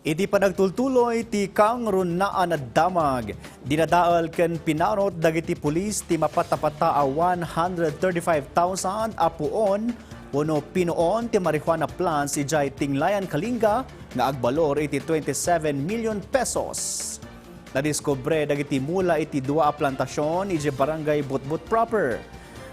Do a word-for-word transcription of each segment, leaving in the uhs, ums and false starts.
Iti panagtultuloy ti kangrunaan a damag, dinadael ken pinarot dagiti pulis ti mapatapata a one hundred thirty-five thousand a puon wenno pinuon ti marijuana plants idiay Tinglayan, Kalinga nga agbalor iti twenty-seven million pesos. Nadiskubre dagiti mula iti dua a plantasion idiay Barangay Butbut proper.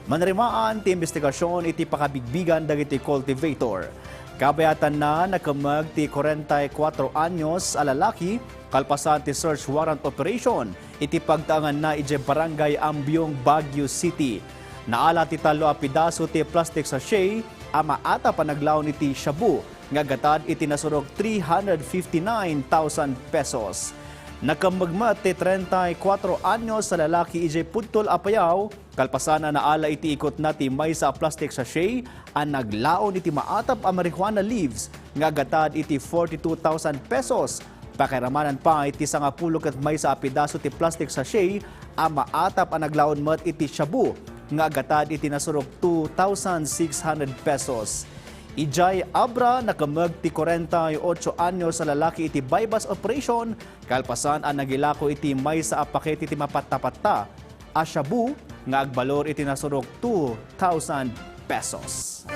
Manrimaan ti imbestigasyon iti pakabigbigan dagiti cultivator. Kabayatanna, nakemmeg ti kuwarenta-kuwatro anyos a lalaki kalpasan ti search warrant operation iti pagtaenganna idiay Barangay Ambiong, Baguio City. Naala ti tallo a pidaso ti plastic sachet a maatap a naglaon iti shabu nga aggatad iti nasurok three hundred fifty-nine thousand pesos. Nakemmeg met ti treinta y cuatro anyos a lalaki idiay Pudtol, Apayao, kalpasan a naala iti ikutna ti maysa a plastic sachet a naglaon iti maatap a marijuana leaves nga aggatad iti forty-two thousand pesos. Pakairamanan pay ti sangapulo ket maysa a pidaso ti plastic sachet a maatap a naglaon met iti shabu nga aggatad iti nasurok two thousand six hundred pesos. Idiay Abra, nakemmeg ti kuwarenta y otso anyos a lalaki iti buy-bust operation kalpasan a nagilako iti maysa a pakete ti mapatta-patta a shabu nga agbalor iti nasurok two thousand pesos.